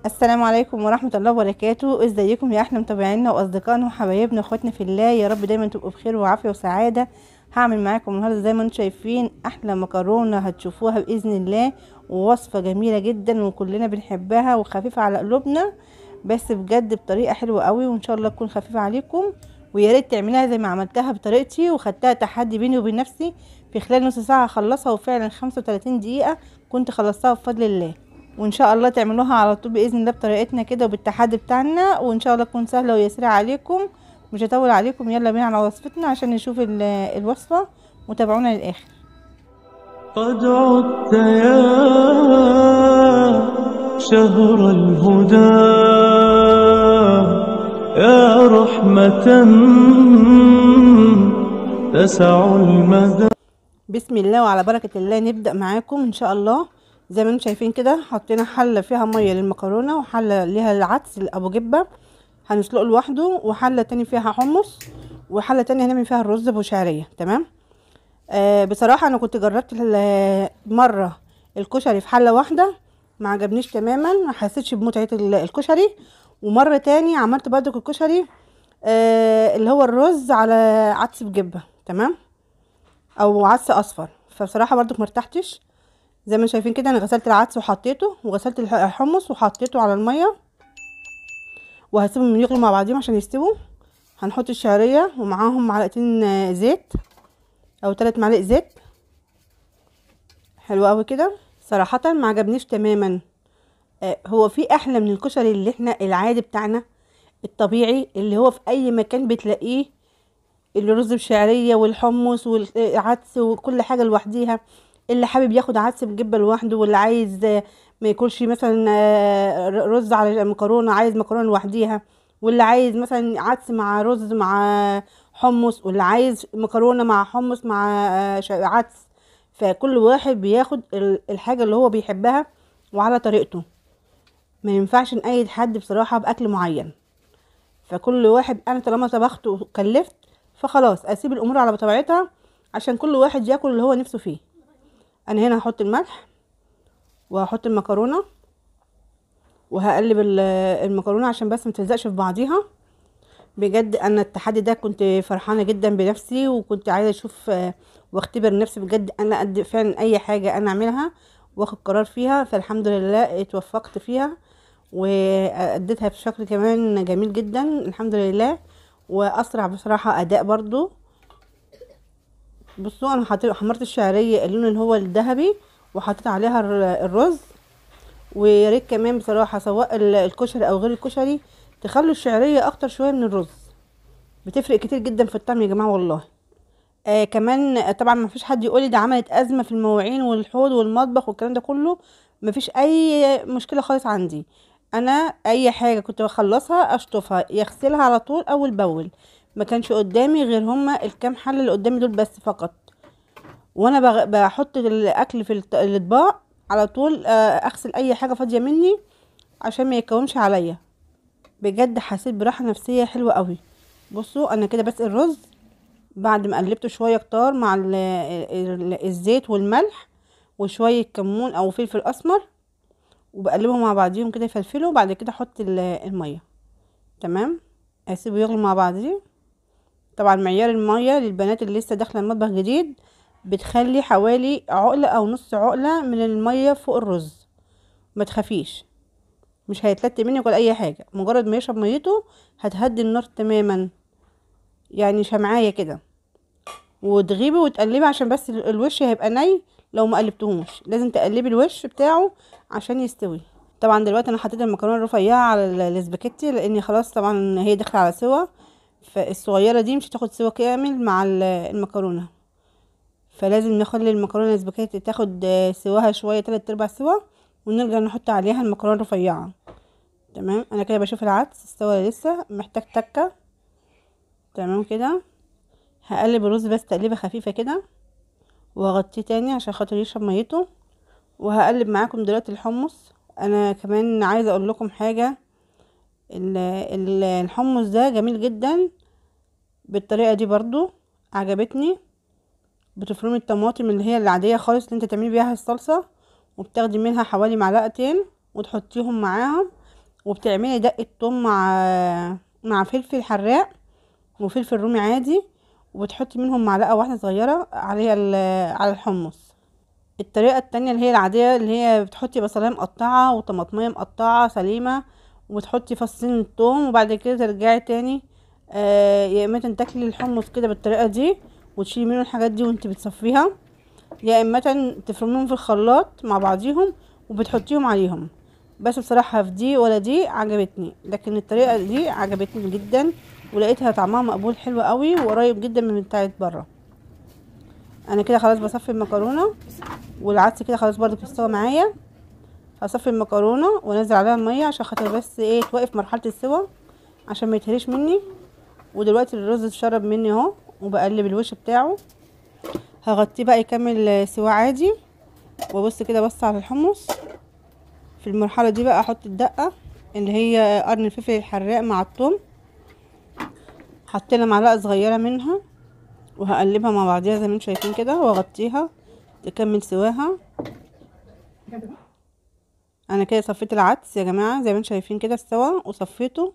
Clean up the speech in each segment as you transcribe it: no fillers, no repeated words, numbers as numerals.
السلام عليكم ورحمة الله وبركاته. ازيكم يا احلى متابعينا واصدقائنا وحبايبنا واخواتنا في الله؟ يا رب دايما تبقوا بخير وعافية وسعادة. هعمل معاكم النهارده زي ما انتم شايفين احلى مكرونة هتشوفوها باذن الله، ووصفة جميلة جدا وكلنا بنحبها وخفيفة على قلوبنا، بس بجد بطريقة حلوة قوي، وان شاء الله تكون خفيفة عليكم. ويا ريت تعمليها زي ما عملتها بطريقتي وخدتها تحدي بيني وبين نفسي، في خلال نص ساعة اخلصها، وفعلا 35 دقيقة كنت خلصتها بفضل الله. وان شاء الله تعملوها على طول باذن الله بطريقتنا كده وبالتحدي بتاعنا، وان شاء الله تكون سهلة ويسيره عليكم. مش هطول عليكم، يلا بينا على وصفتنا عشان نشوف الوصفة، وتابعونا للاخر. قد عدت يا شهر الهدى يا رحمة تسع المدى. بسم الله وعلى بركة الله نبدأ معاكم ان شاء الله. زي ما انتم شايفين كده حطينا حله فيها مية للمكرونه، وحله ليها العدس ابو جبه هنسلقه لوحده، وحله تاني فيها حمص، وحله تانية هنعمل فيها الرز بشعريه. تمام. بصراحة انا كنت جربت مرة الكشري في حله واحدة ما عجبنيش تماما، ما حسيتش بمتعه الكشري. ومرة تاني عملت برضك الكشري اللي هو الرز على عدس بجبه، تمام، او عدس اصفر، فبصراحة برضك ما ارتحتش. زي ما شايفين كده انا غسلت العدس وحطيته، وغسلت الحمص وحطيته على المية، وهسيبهم يغلوا مع بعضهم عشان يستووا. هنحط الشعرية ومعاهم معلقتين زيت او 3 معالق زيت. حلو قوي كده. صراحة ما عجبنيش تماما. هو في احلى من الكشري اللي احنا العادي بتاعنا الطبيعي اللي هو في اي مكان بتلاقيه، الرز بشعريه والحمص والعدس وكل حاجة لوحديها. اللي حابب ياخد عدس بجبه لوحده، واللي عايز ما ياكلش مثلا رز على مكرونه عايز مكرونه لوحديها، واللي عايز مثلا عدس مع رز مع حمص، واللي عايز مكرونه مع حمص مع عدس. فكل واحد بياخد الحاجة اللي هو بيحبها وعلى طريقته. ما ينفعش نقيد حد بصراحة باكل معين، فكل واحد انا طالما طبخت وكلفت فخلاص اسيب الامور على طبيعتها عشان كل واحد ياكل اللي هو نفسه فيه. انا هنا هحط الملح وهحط المكرونه، وهقلب المكرونه عشان بس ما تلزقش في بعضيها. بجد انا التحدي ده كنت فرحانة جدا بنفسي، وكنت عايزه اشوف واختبر نفسي بجد انا قد فعلا اي حاجة انا اعملها واخد قرار فيها. فالحمد لله اتوفقت فيها واديتها بشكل كمان جميل جدا الحمد لله، واسرع بصراحة اداء برضو. بصوا انا حمرت الشعرية اللون اللي هو الذهبي وحطيت عليها الرز. ويا ريت كمان بصراحة سواء الكشري او غير الكشري تخلوا الشعرية اكتر شوية من الرز، بتفرق كتير جدا في الطعم يا جماعة والله. كمان طبعا ما فيش حد يقولي ده عملت ازمة في المواعين والحوض والمطبخ والكلام ده كله، ما فيش اي مشكلة خالص عندي. انا اي حاجة كنت بخلصها اشطفها يغسلها على طول اول باول، ما كانش قدامي غير هما الكام حله اللي قدامي دول بس فقط. وانا بحط الاكل في الاطباق على طول اغسل اي حاجة فاضية مني عشان ما يتكومش عليا. بجد حسيت براحة نفسية حلوة قوي. بصوا انا كده بس الرز بعد ما قلبته شوية كتار مع الزيت والملح وشوية كمون او فلفل اسمر، وبقلبهم مع بعضيهم كده يفلفلوا. وبعد كده احط المية. تمام، اسيبه يغلي مع بعضيه. طبعا معيار المية للبنات اللي لسه داخله المطبخ جديد بتخلي حوالي عقله او نص عقله من المية فوق الرز، ما تخافيش مش هيتلت منك ولا اي حاجة. مجرد ما يشرب ميته هتهدي النار تماما، يعني شمعايه كده، وتغيبي وتقلبي عشان بس الوش هيبقى ني لو ما قلبتهوش. لازم تقلبي الوش بتاعه عشان يستوي. طبعا دلوقتي انا حطيت المكرونه الرفيعة على الاسباجيتي لان خلاص طبعا هي داخله على سوا، فالصغيره دي مش هتاخد سوا كامل مع المكرونه، فلازم نخلي المكرونه الاسباجيتي تاخد سواها شوية 3/4 سوا، ونرجع نحط عليها المكرونه الرفيعة. تمام. انا كده بشوف العدس استوى لسه محتاج تكه. تمام كده. هقلب الرز بس تقليبه خفيفة كده، وهغطيه تاني عشان خاطر يشرب ميته. وهقلب معاكم دلوقتي الحمص. انا كمان عايزه اقول لكم حاجة، الحمص ده جميل جدا بالطريقة دي برضو عجبتني. بتفرمي الطماطم اللي هي العادية خالص اللي انت تعملي بيها الصلصه، وبتاخدي منها حوالي معلقتين وتحطيهم معاهم. وبتعملي دقه توم مع فلفل حراق وفلفل رومي عادي، وبتحطي منهم معلقه واحدة صغيرة عليها على الحمص. الطريقة التانية اللي هي العادية، اللي هي بتحطي بصلايه مقطعه وطماطميه مقطعه سليمة، وبتحطي فصين الثوم، وبعد كده ترجعي تاني يا اما تاكلي الحمص كده بالطريقة دي وتشيلي منه الحاجات دي وانت بتصفيها، يا اما تفرميهم في الخلاط مع بعضيهم وبتحطيهم عليهم. بس بصراحة في دي ولا دي عجبتني، لكن الطريقة دي عجبتني جدا ولقيتها طعمها مقبول حلو قوي وقريب جدا من بتاعت بره. انا كده خلاص بصفي المكرونه، والعدس كده خلاص برضو استوى معايا. هصفي المكرونه وانزل عليها المية عشان خاطر بس ايه توقف مرحلة السوا عشان ما يتهريش مني. ودلوقتي الرز اتشرب مني اهو، وبقلب الوش بتاعه، هغطيه بقى يكمل سوا عادي. وابص كده بص على الحمص. في المرحلة دي بقى احط الدقة اللي هي قرن الفلفل الحراق مع الثوم، حطينا معلقه صغيرة منها، وهقلبها مع بعضيها زي ما انتم شايفين كده، واغطيها تكمل سواها. انا كده صفيت العدس يا جماعة زي ما انتم شايفين كده استوى، وصفيته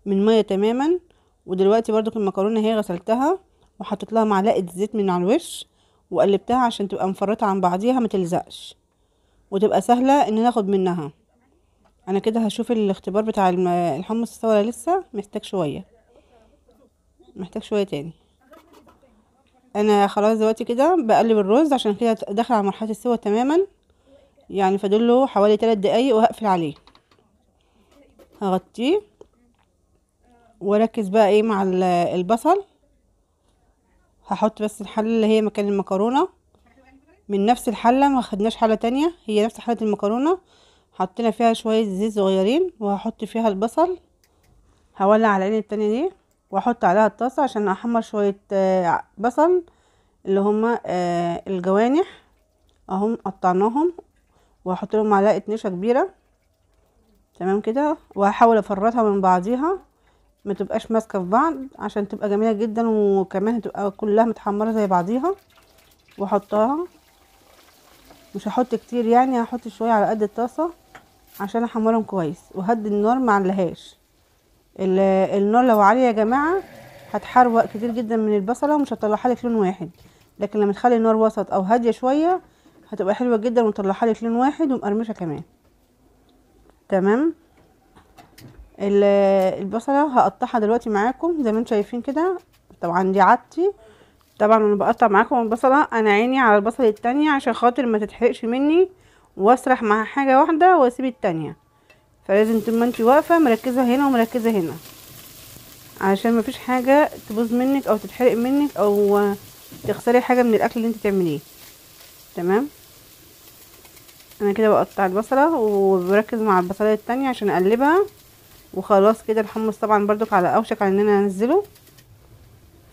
من مية تماما. ودلوقتي برضو المكرونه اهي غسلتها وحطيت لها معلقه زيت من على الوش وقلبتها عشان تبقى مفرطة عن بعضيها ما تلزقش، وتبقى سهلة ان ناخد منها. انا كده هشوف الاختبار بتاع الحمص استوى ولا لسه، محتاج شوية، محتاج شوية تاني. انا خلاص دلوقتي كده بقلب الرز عشان كده داخل على مرحلة السوا تماما، يعني فاضل حوالي 3 دقايق وهقفل عليه. هغطيه واركز بقى ايه مع البصل. هحط بس الحلة اللي هي مكان المكرونه من نفس الحلة، ما خدناش حله تانية، هي نفس حله المكرونه، حطينا فيها شوية زيت صغيرين، وهحط فيها البصل. هولع على العين التانية دي واحط عليها الطاسه عشان احمر شوية بصل اللي هما الجوانح اهم قطعناهم، وهحط لهم معلقه نشا كبيرة تمام كده. وهحاول افرطها من بعضيها ما تبقاش ماسكه في بعض عشان تبقى جميلة جدا، وكمان هتبقى كلها متحمره زي بعضيها. واحطها، مش هحط كتير يعني، هحط شوية على قد الطاسه عشان احمرهم كويس. وهدي النار ما عليهاش، النار لو عالية يا جماعة هتحروق كتير جدا من البصله ومش هتطلعها لك لون واحد، لكن لما تخلي النار وسط او هادية شوية هتبقى حلوة جدا وتطلعها لك لون واحد ومقرمشه كمان. تمام. البصله هقطعها دلوقتي معاكم زي ما انتم شايفين كده. طبعا دي عادتي، طبعا انا بقطع معاكم البصله، انا عيني على البصله التانية عشان خاطر ما تتحرقش مني واسرح مع حاجة واحدة واسيب التانية، فلازم طول ما انت واقفة مركزه هنا ومركزه هنا عشان مفيش حاجة تبوظ منك او تتحرق منك او تخسري حاجة من الاكل اللي انت تعمليه. تمام. انا كده بقطع البصله وبركز مع البصله التانية عشان اقلبها. وخلاص كده الحمص طبعا برضك على اوشك على ان انا انزله،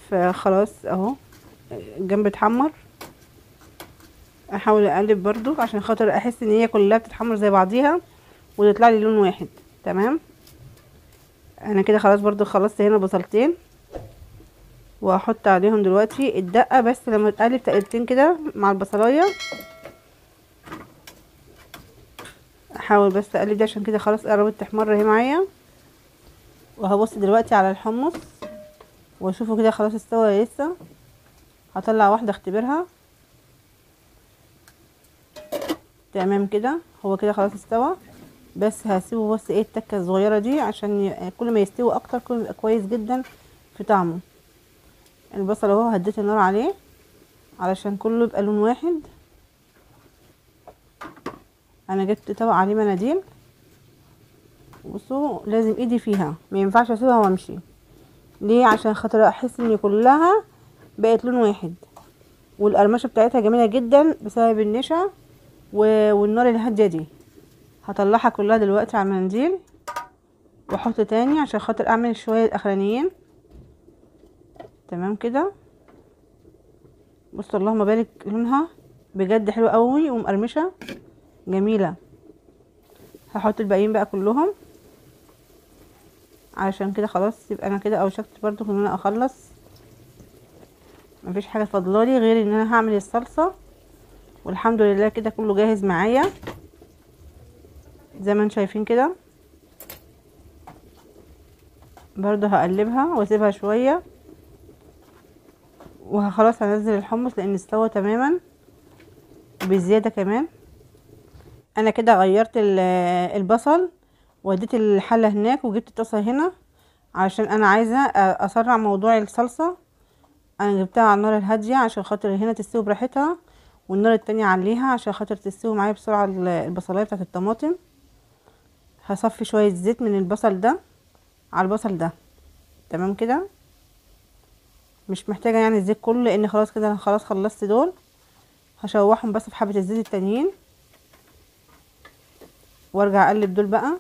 فخلاص اهو الجنب اتحمر. احاول اقلب برضو عشان خاطر احس ان هي كلها بتتحمر زي بعضيها وتطلع لي لون واحد. تمام. انا كده خلاص برضو خلصت هنا بصلتين، واحط عليهم دلوقتي الدقة، بس لما تقلب تقلبتين كده مع البصلايه. احاول بس اقلب ده عشان كده خلاص قربت تحمر اهي معايا. وهبص دلوقتي على الحمص واشوفه كده خلاص استوى لسه. هطلع واحدة اختبرها. تمام كده، هو كده خلاص استوى، بس هسيبه بس ايه التكه الصغيرة دي عشان كل ما يستوي اكتر كل ما يبقى كويس جدا في طعمه. البصل اهو هديت النار عليه علشان كله يبقى لون واحد. انا جبت طبق عليه مناديل، بصوا لازم ايدي فيها، ما ينفعش اسيبها وامشي. ليه؟ عشان خاطر احس ان كلها بقت لون واحد، والقرمشه بتاعتها جميلة جدا بسبب النشا والنار الهادية دي. هطلعها كلها دلوقتي على المنديل واحط تاني عشان خاطر اعمل شوية الاخرانيين. تمام كده. بصوا اللهم بارك، لونها بجد حلو قوي ومقرمشه جميلة. هحط الباقيين بقى كلهم علشان كده خلاص يبقى انا كده اوشكت برضو ان انا اخلص، مفيش حاجة فاضلالي غير ان انا هعمل الصلصه، والحمد لله كده كله جاهز معايا زي ما انتم شايفين كده. برضو هقلبها واسيبها شوية، وخلاص هنزل الحمص لان استوى تماما وبزياده كمان. انا كده غيرت البصل وديت الحلة هناك وجبت الطاسه هنا عشان انا عايزه اسرع موضوع الصلصه. انا جبتها على النار الهادية عشان خاطر هنا تستوي براحتها، والنار التانية عليها عشان خاطر تستوي معايا بسرعة البصلايه بتاعت الطماطم. هصفي شوية زيت من البصل ده على البصل ده، تمام كده. مش محتاجه يعني الزيت كله لان خلاص كده انا خلاص خلصت دول. هشوحهم بس في حبه الزيت التانيين وارجع اقلب دول بقى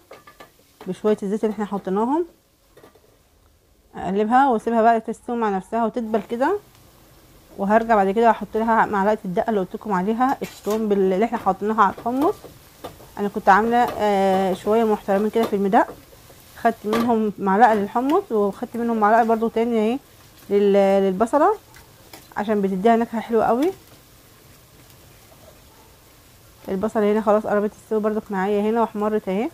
بشوية الزيت اللي احنا حطيناهم. اقلبها واسيبها بقى تستوي مع نفسها وتدبل كده. وهرجع بعد كده احط لها معلقه الدقة اللي قلت لكم عليها، الثوم اللي احنا حاطينها على الحمص. انا كنت عامله شوية محترمين كده في المدق، خدت منهم معلقه للحمص وخدت منهم معلقه برضو تاني اهي للبصله عشان بتديها نكهة حلوة قوي. البصله هنا خلاص قربت تستوي برضك معايا هنا واحمرت اهي،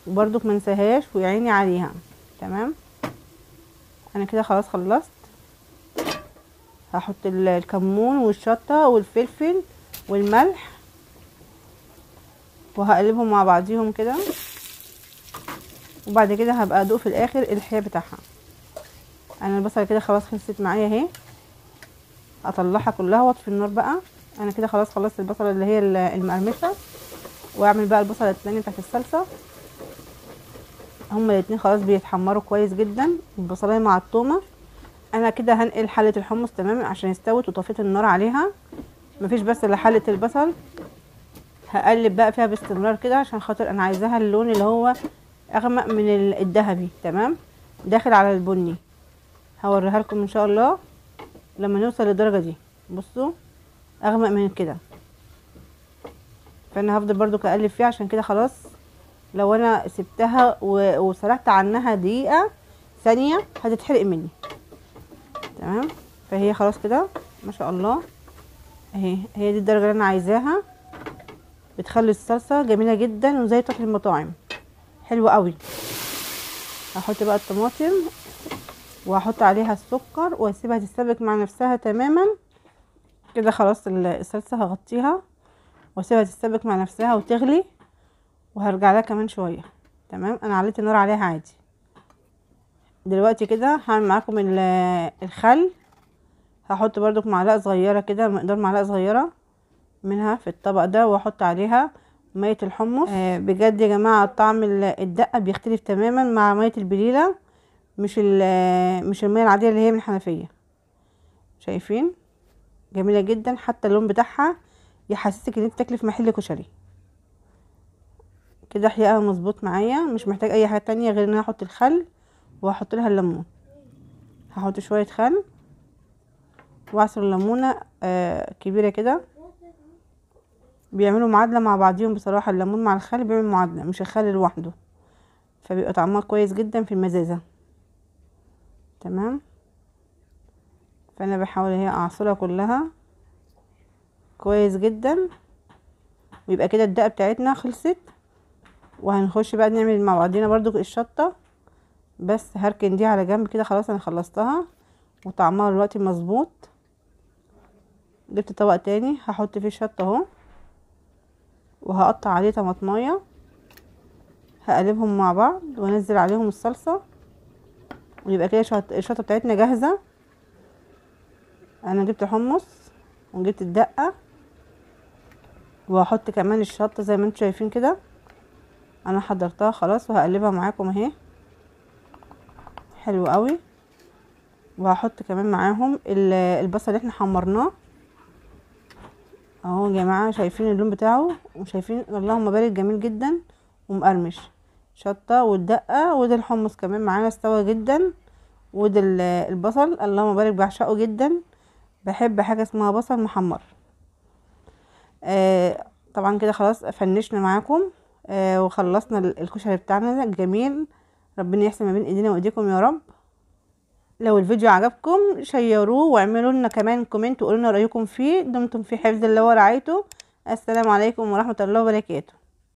وبرضك منساهاش ويعيني عليها. تمام، انا كده خلاص خلصت. هحط الكمون والشطه والفلفل والملح وهقلبهم مع بعضيهم كده، وبعد كده هبقى ادوق في الاخر الحياة بتاعها. انا البصله كده خلاص خلصت معايا اهي، اطلعها كلها واطفي النار بقى. انا كده خلاص خلصت البصله اللي هي المقرمشه، واعمل بقى البصله التانية بتاعت الصلصه. هما الاتنين خلاص بيتحمروا كويس جدا، البصلايه مع التومه. انا كده هنقل حله الحمص تمام عشان استوت وطفيت النار عليها، مفيش بس الا حله البصل. هقلب بقى فيها باستمرار كده عشان خاطر انا عايزاها اللون اللي هو اغمق من الذهبي، تمام، داخل على البني. هوريها لكم ان شاء الله لما نوصل للدرجة دي. بصوا اغمق من كده، فانا هفضل برضو اقلب فيها عشان كده خلاص. لو انا سبتها وسرحت عنها دقيقة ثانية هتتحرق مني، تمام. فهي خلاص كده ما شاء الله اهي، هي دي الدرجة اللي انا عايزاها. بتخلي الصلصه جميلة جدا وزي بتاعت المطاعم، حلوة قوي. هحط بقى الطماطم وهحط عليها السكر واسيبها تتسبك مع نفسها تماما كده. خلاص الصلصه هغطيها واسيبها تتسبك مع نفسها وتغلي، وهرجع لها كمان شوية. تمام، انا عليت النار عليها عادي. دلوقتي كده هعمل معاكم الخل. هحط برضك معلقه صغيرة كده، مقدار معلقه صغيرة منها في الطبق ده، واحط عليها مية الحمص. بجد يا جماعة طعم الدقة بيختلف تماما مع مية البليله، مش المية العادية اللي هي من الحنفية. شايفين جميلة جدا، حتى اللون بتاعها يحسسك ان انت تاكلي في محل كشري كده. حقيقة مظبوط معايا، مش محتاج اي حاجة تانية غير ان انا احط الخل واحط لها الليمون. هحط شوية خل واعصر الليمونه كبيرة كده. بيعملوا معادلة مع بعضيهم بصراحة، الليمون مع الخل بيعمل معادلة، مش الخل لوحده، فبيبقى طعمها كويس جدا في المزازه. تمام، فانا بحاول اهي اعصرها كلها كويس جدا، ويبقى كده الدقة بتاعتنا خلصت. وهنخش بقى نعمل مع بعضينا برضو الشطه، بس هركن دي على جنب كده. خلاص انا خلصتها وطعمها دلوقتي مظبوط. جبت طبق تاني هحط فيه الشطه اهو، وهقطع عليه طماطمايه، هقلبهم مع بعض وانزل عليهم الصلصه، ويبقى كده الشطه بتاعتنا جاهزة. انا جبت حمص وجبت الدقة، وهحط كمان الشطه زي ما انتم شايفين كده. انا حضرتها خلاص وهقلبها معاكم اهي، حلو قوي. وهحط كمان معاهم البصل اللي احنا حمرناه اهو يا جماعة. شايفين اللون بتاعه وشايفين اللهم بارك، جميل جدا ومقرمش. شطه والدقه وده الحمص كمان معانا استوى جدا، وده البصل اللهم بارك بعشقه جدا، بحب حاجة اسمها بصل محمر. طبعا كده خلاص فنشنا معاكم وخلصنا الكشري بتاعنا الجميل. ربنا يحسن ما بين ايدينا وايديكم يا رب. لو الفيديو عجبكم شيروه واعملوا لنا كمان comment وقولوا لنا رايكم فيه. دمتم في حفظ الله ورعايته. السلام عليكم ورحمة الله وبركاته.